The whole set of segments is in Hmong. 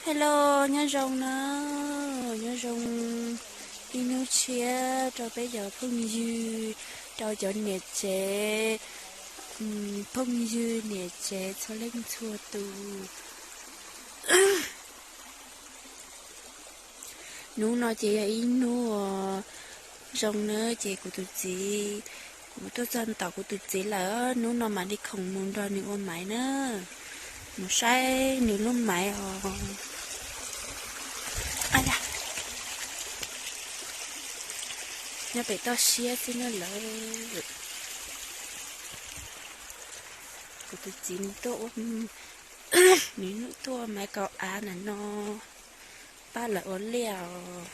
Hello, nyob zoo na, nyob zoo ib hnub tshiab rau peb cov phooj ywg, rau cov niam tsev, phooj ywg niam tsev txhua leej txhua tus. Hnub no ces yog ib hnub uas zoo na, ces kuv tus txiv, kuv tuaj txog tom kuv tus txiv lawm, hnub no mam li khoom mus nrog nws ua maiv na, mus saib nws lub maiv os. Nyob pem toj siab xwb na lawm. Kuv tus txiv nws tuaj ua, nws tuaj ua maiv kaus av ntawm no pab lawv ua liaj os.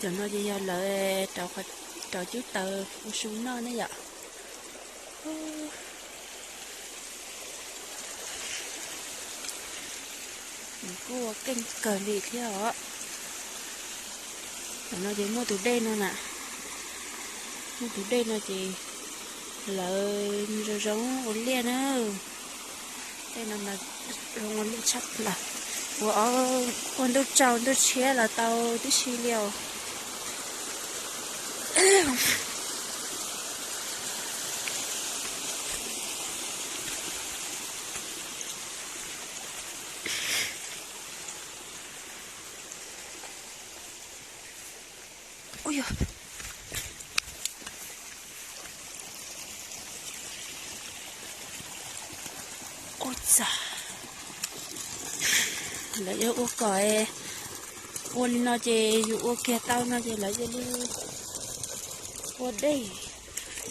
Cov no ces yog lawv rauv cub taws ua su noj ne yom. Nws kuj ua keej kawg li thiab os. Cov no ces muaj tus dej no na, muaj tus dej no ces lawv zoo zoo ua liaj na. Tej no mas zoo ua liaj tshaj plaws, ua, ua ntuj tsaus ntuj tshiab los tau tib si li os. Ua, ua txag, lawv yuav ua kom, ua li no ces yus ua kiag tau no ces lawv cia li ua dej,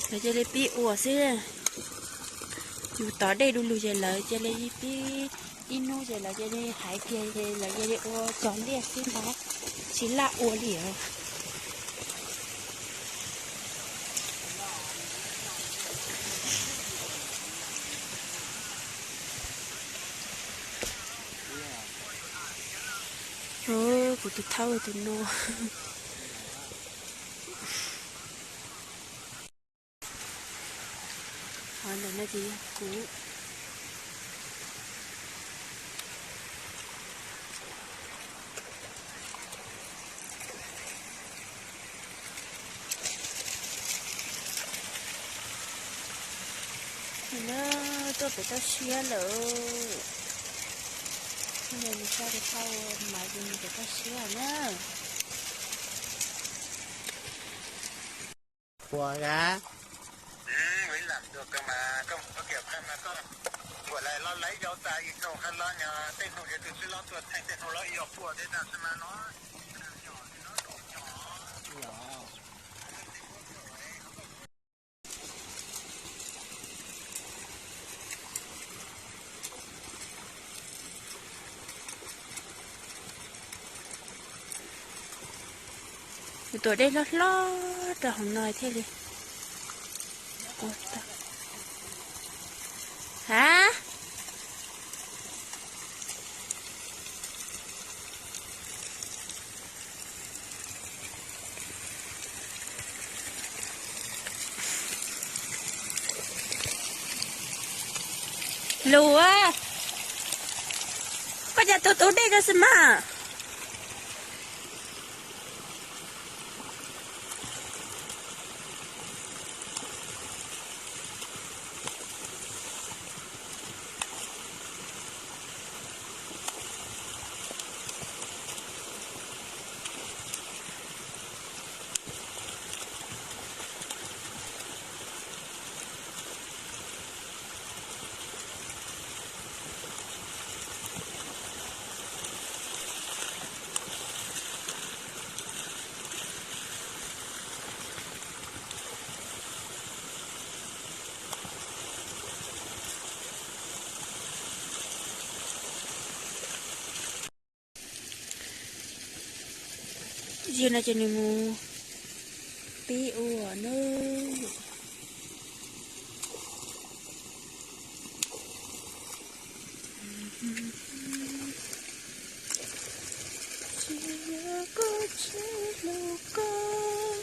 lawv cia li pib ua xwb. Yus tov dej du lug ces lawv cia li pib, ib hnub ces lawv cia li hais kiag ces lawv cia li ua txog liaj xwb ntag, tsis laj ua li os. Kuv tus thaub tus no. Qhov ntawm no ces yog kuv. Tuaj pem toj siab lawm. Mus saib tus thaub maiv ces mus pem toj siab na. Ua gab. Kuv tuam dej hlob hlob rau hauv no thiaj li ua tau. Ha? Lus, koj cas tus tub dej ko xwb mas. Yog no ces nws mus pib ua nawb. Tsis yog koj tsis hlub koj.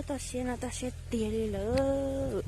Toj siab no toj siab tiag li lawm.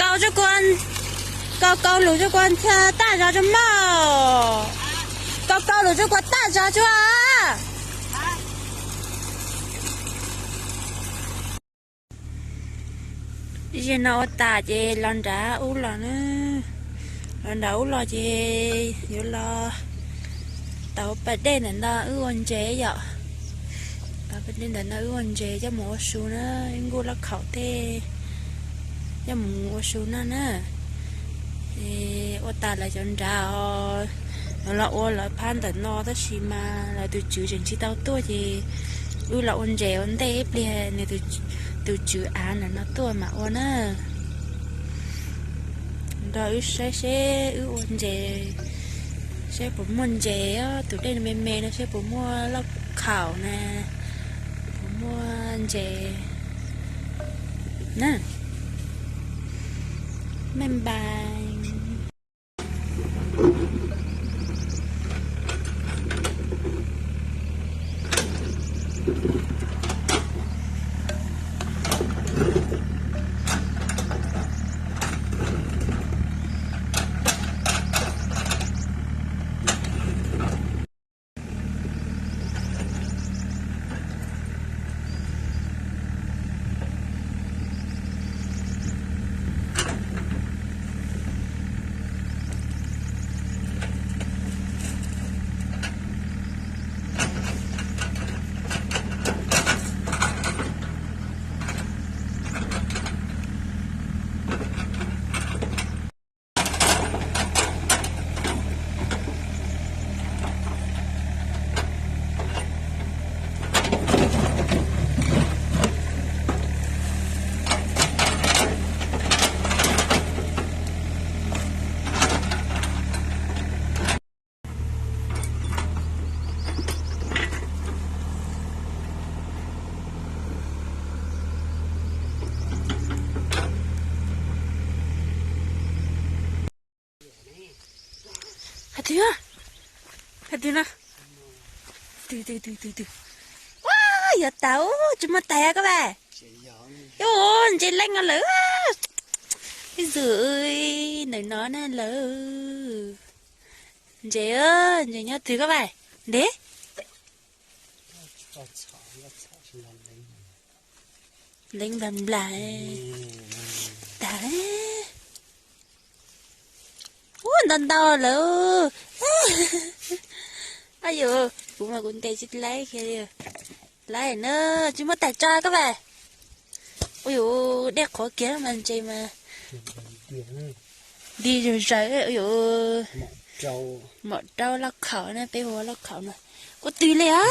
Kau tsuj kua, kau kau lus tsuj kua tag zog tsuj mog. Kau kau lus tsuj kua tag zog tsuj. Zaum no ua tas ces los nram ub los na. Los nram ub los ces yuav los tau pas dej ntawm no wb ua ntses yom. Tau pas dej ntawm no wb ua ntses coj mus ua su na, nkuj laj khaum tej coj mus ua su noj na. Ua tas lawv cov nrad os, lawv los ua lawv phab ntawm no tab sis mas lawv tus tswv tseem tsis tau tuaj ces wb los ua ntses ua ntej ib pliag nws tus tswv av ntawm no tuaj mam ua na. Nrog wb saib seb wb ua ntses seb puas muaj ntses, tus dej me me no seb puas muaj laj khaum na, puas muaj ntses na. Bye bye. Twg, twg no? Twg, twg, twg, twg, twg? Ua, yuav tau, tsis muaj tais koj vas. Ua, ntses leej no lawm. Ib zug ntawm no na lawm. Ntses, ntses nyob twg koj vas? Ntev. Leej nplas nplas. Tag. Ua, ntau ntau lawm. Ab yuv, kuv mas kuv ntes tsis laib kiag li. Laib na, tsis muaj tais tso koj vas. Ua yuv, dej qhuav kiag mas ntses mas dig zog zaws. Ua yuv, mom rau loj khaum na, peb hu ua loj khaum no. Kuv twg li os.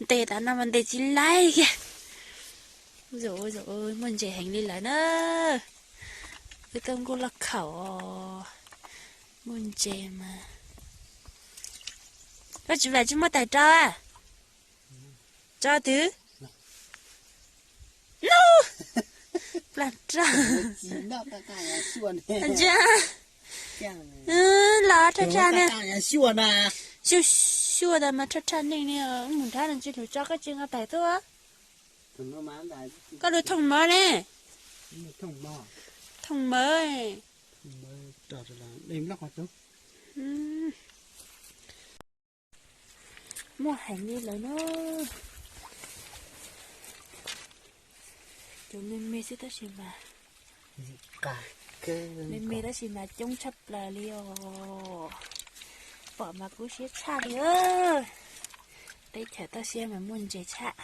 Ntes tas no mas ntes tsis laib kiag. Ua yuv, muaj ntses heev li lawm na. Wb tuaj nkuj loj khaum os, muaj ntses mas. Koj tsis vas tsis muaj tais tso a? Tso twg? No, plag raj. Ntsia, los raj raj ne. Xyuaj xyuaj tas mas raj raj neeg ne, mus nrab no tsis lug tso koj tsis nqa tais tuaj. Koj lug thooj mov ne. Thooj mov. Muaj heev li lawm na. Cov me me xwb tab sis mas, me me tab sis mas coob tshaj plaws li os. Pom mas kub siab tshaj li. Teb chaws toj siab mas muaj ntses tshaj.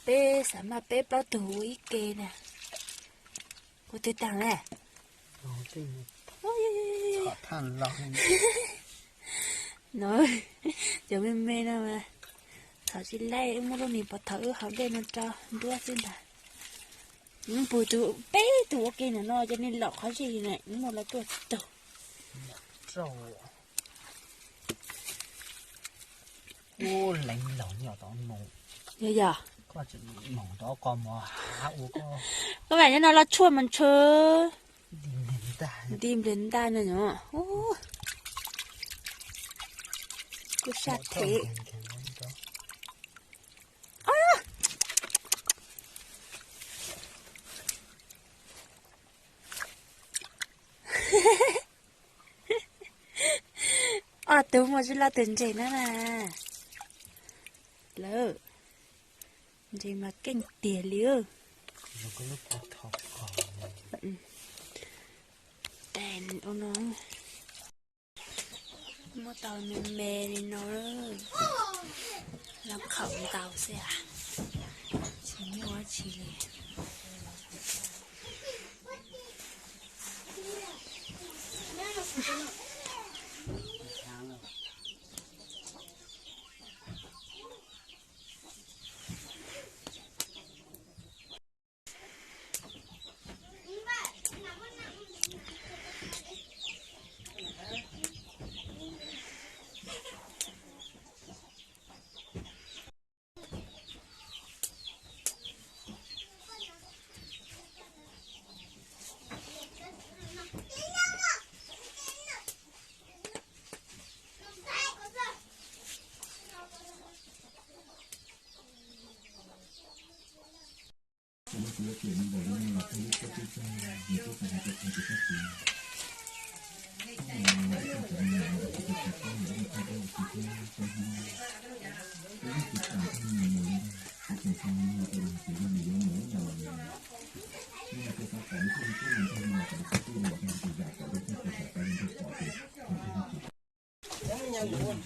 Peb xav mas peb plaub tug ua ib ke na. Kuv twg tag na? No, cov me me no mas thov tsis laij, wb muab lub me pov thov wb haus dej no rau nruab xwb ntag. Pug tus peb tug ua ke no no ces nws lom qhov zej na, muaj lawv tuaj tug. Yog yog. Koj mam nyob no los tshuaj mas ntshaw. Nti npliag ntaj no. Kuj sab thev. Ob tug muaj tsis loj tus ntses na na. Lawm, ntses mas keej tiag li. Muab tau me me li no, los khaum ntaus xwb, tsis nyuaj dab tsi li.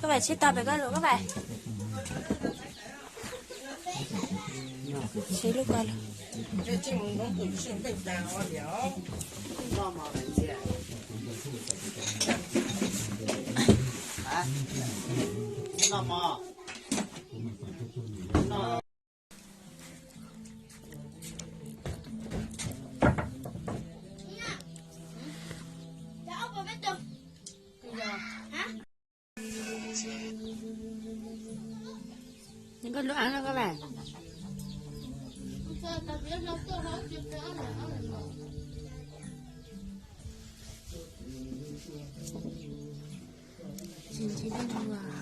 Koj vais tsis tau pem koj lus koj vais. Tsis lub koj lus. Nws koj lub av no koj vais. Tsis ntsib leej twg.